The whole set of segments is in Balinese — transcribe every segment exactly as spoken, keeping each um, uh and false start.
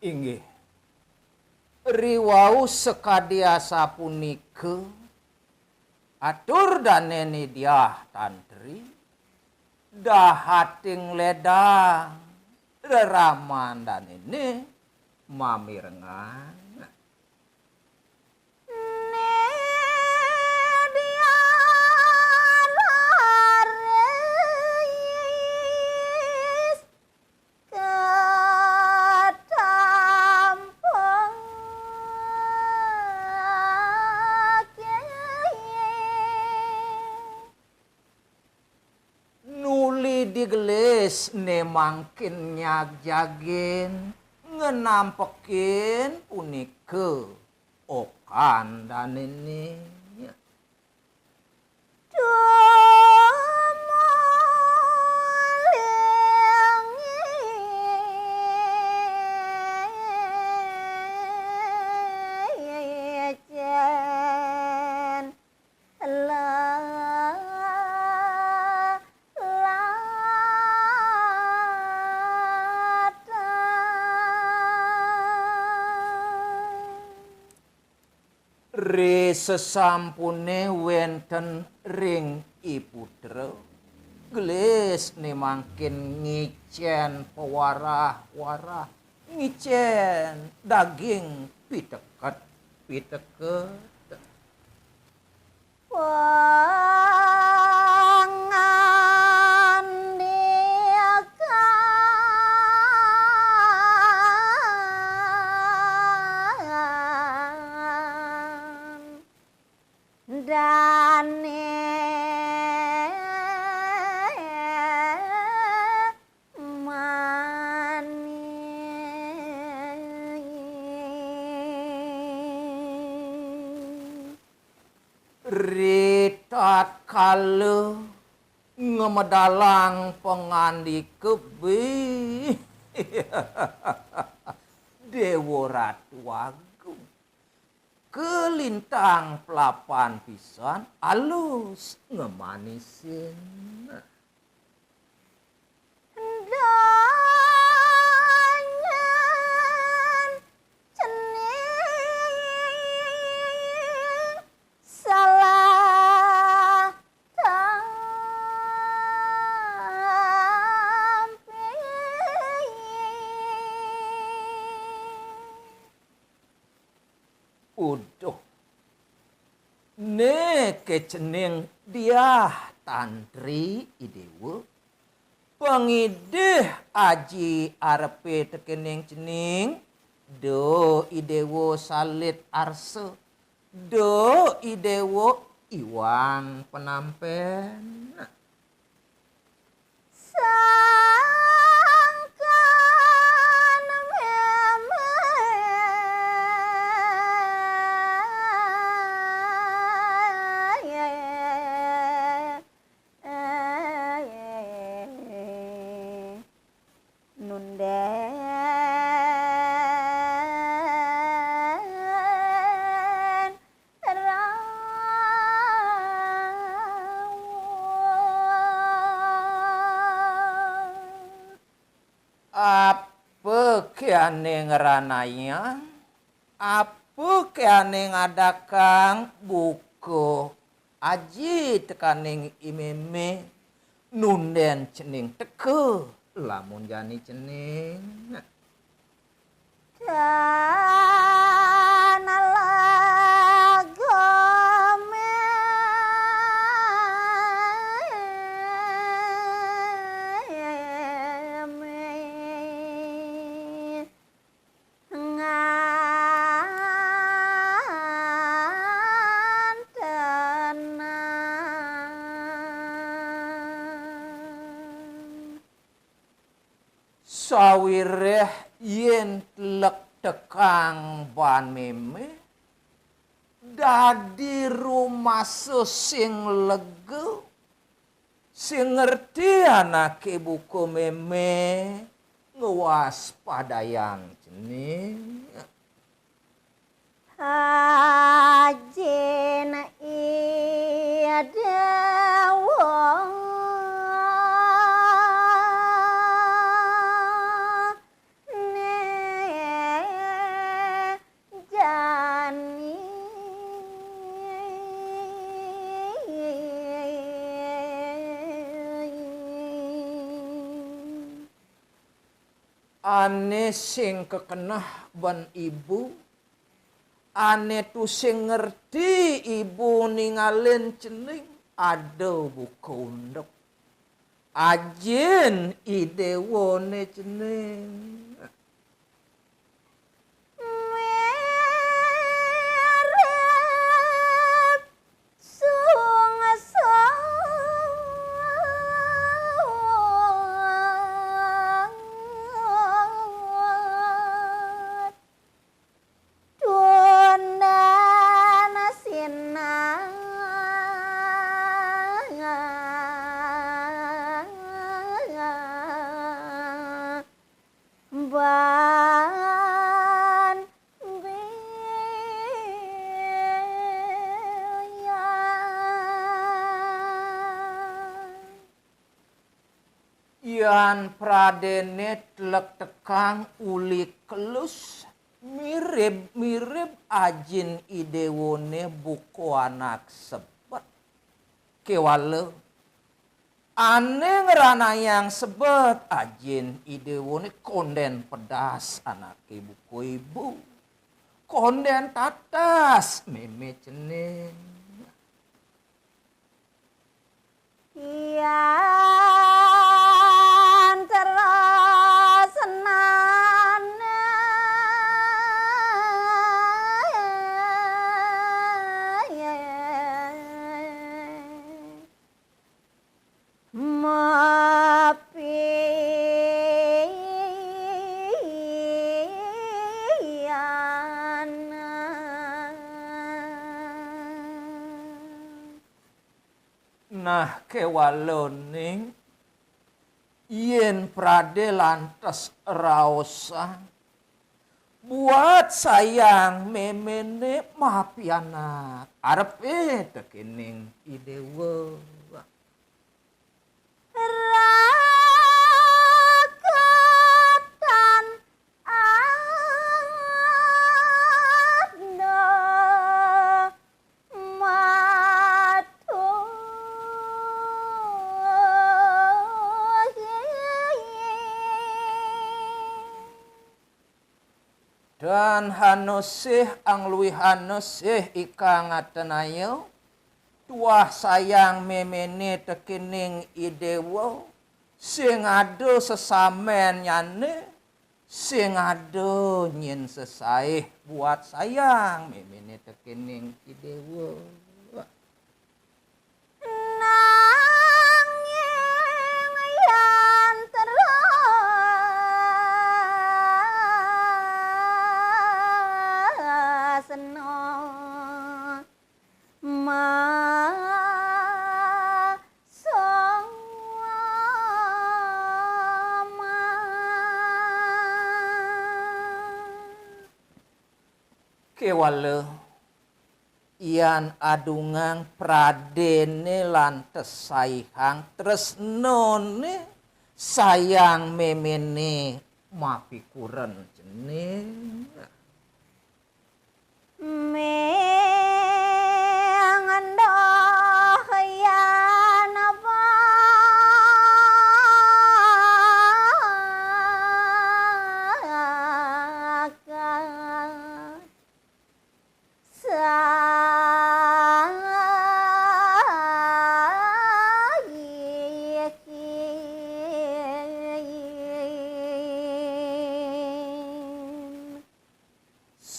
Inggih. Riwau sakadi asapunika, atur danéné Diah Tantri, dahating ledang reraman danéné mamirengan. Nuli digelis né mangkin nyagjagin ngenampekin punika okan danéné. Ri sesampuné wénten ring I Putra, gelis né mangkin ngicén pawarah-warah, ngicén daging piteket-piteket. Pangandikan dané mani. Ritatkala ngamedalang pangandika, bih, Déwa Ratu Agung, kalintang plapan pisan, alus ngemanisin. Danyan cening salah tampi. Uduh. Né ké cening Diah Tantri I Déwa. Pangidih aji arepé tekéning cening, da I Déwa salit arsa, da I Déwa iwang penampén. Sangkan mémé nundén rauh. Apa ké ané ngranayang? Apa ké ané ngadakang buka aji tekaning I Mémé? Nundén cening teka lamun jani cening. Tan lagomé. Ngantenan. Sawiréh yén tlektekang ban mémé, dadi rumasa sing lega, sing ngerti anaké buka mémé ngwaspadayang cening. Ajin Ida Wong ne jani. Ane sing kekenah ban ibu, ane tusing ngerti ibu ningalin cening, ada buka unduk. Ajin I Déwané cening. Mirip sungsut tundan sinah ban Yan pradéné tlektekang uli kelus, mirib-mirib ajin I Déwané buka anak sebet. Kéwala ané ngranayang sebet ajin I Déwané kondén pedas anaké buka ibu. Kondén tatas mémé cening. Yan tresnané mapianak. Nah, kéwala ning yén pradé lantas raosang buat sayang méméné mapianak arepé tekéning I Déwa. Raketan ada matuhi. Dan hanusih angluih hanusih ikang atenaya, tuah sayang méméné tekéning I Déwa, sing ada sesamennyané, sing ada nyén sesaih buat sayang méméné tekéning I Déwa. Nanging yan tresna masoma. Kéwala yan adungang pradéné lantas saihang tresnané, sayang méméné mapikuren cening. Mengandahyan bakat sahihin.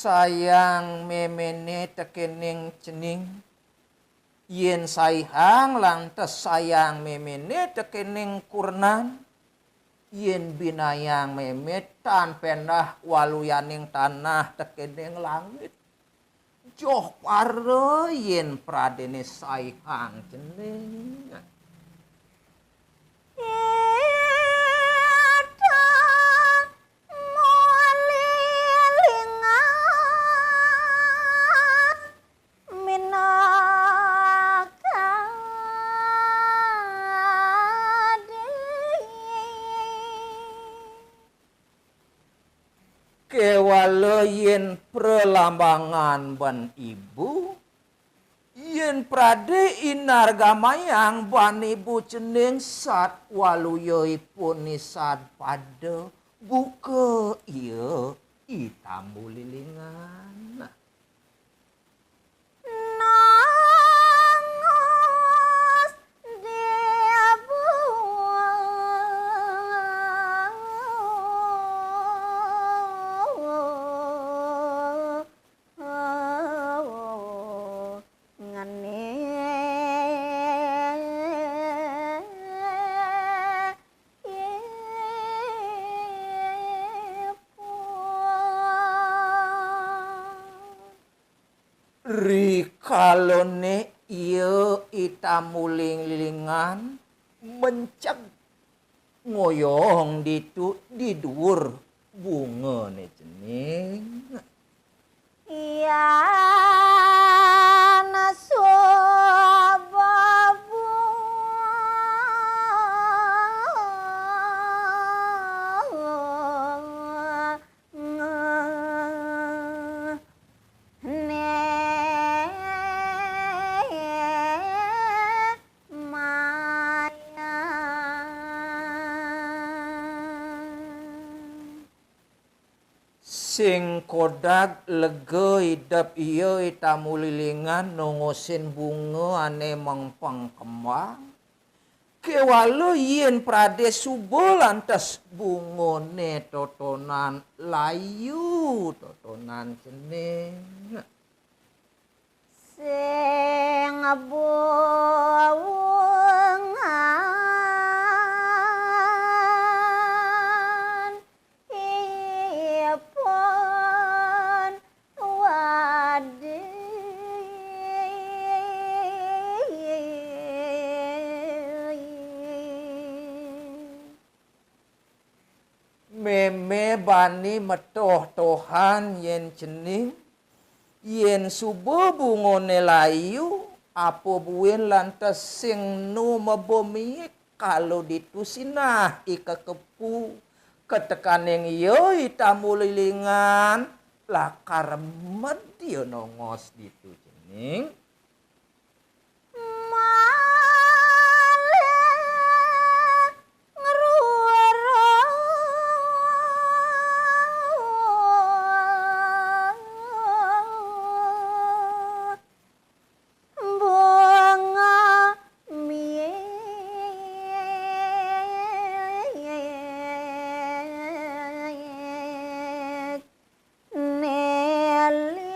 Sayang méméné tekéning cening, yén saihang lantas sayang méméné tekéning kurenan, yén binayang mémé tan péndah waluyaning tanah tekéning langit. Joh para yén pradéné saihang cening. Ida mulilingan Kéwala yén pralambangan ban ibu, yén pradé inargamayang ban ibu cening sat waluya ipun ni sad pada, buka ia I Tambulilingan. Nangos di bungane ipun. Rikalané ia I Tambulilingan menceg ngoyong ditu di duur bungané cening. Yan suba bunga ne mayang. Sing kodag lega idep ia I Tambulilingan nongosin bunga ané mengpeng kembang. Kéwala yén pradé suba lantas bungané totonan layu, totonan cening. Sing bungan ipun wadi. Mémé bani metoh-tohan yén cening, yén suba bungané layu, apa buin lantas sing nu meba miik kala ditu sinah i kekepu, katekaning ia I Tambulilingan lakar med ia nongos ditu cening. Malih ngruruh bunga miik. Neliana.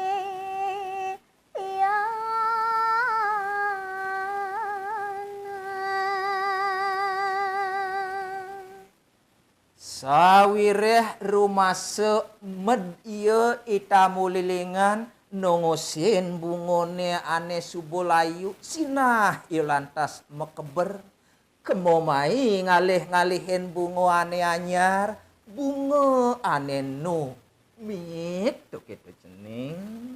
Sawiréh rumasa med ia I Tambulilingan nongosin bungané ané suba layu, sinah ia lantas makeber. Kema mai ngalih-ngalihin bunga ané anyar, bunga ané nu miik, to kéto cening.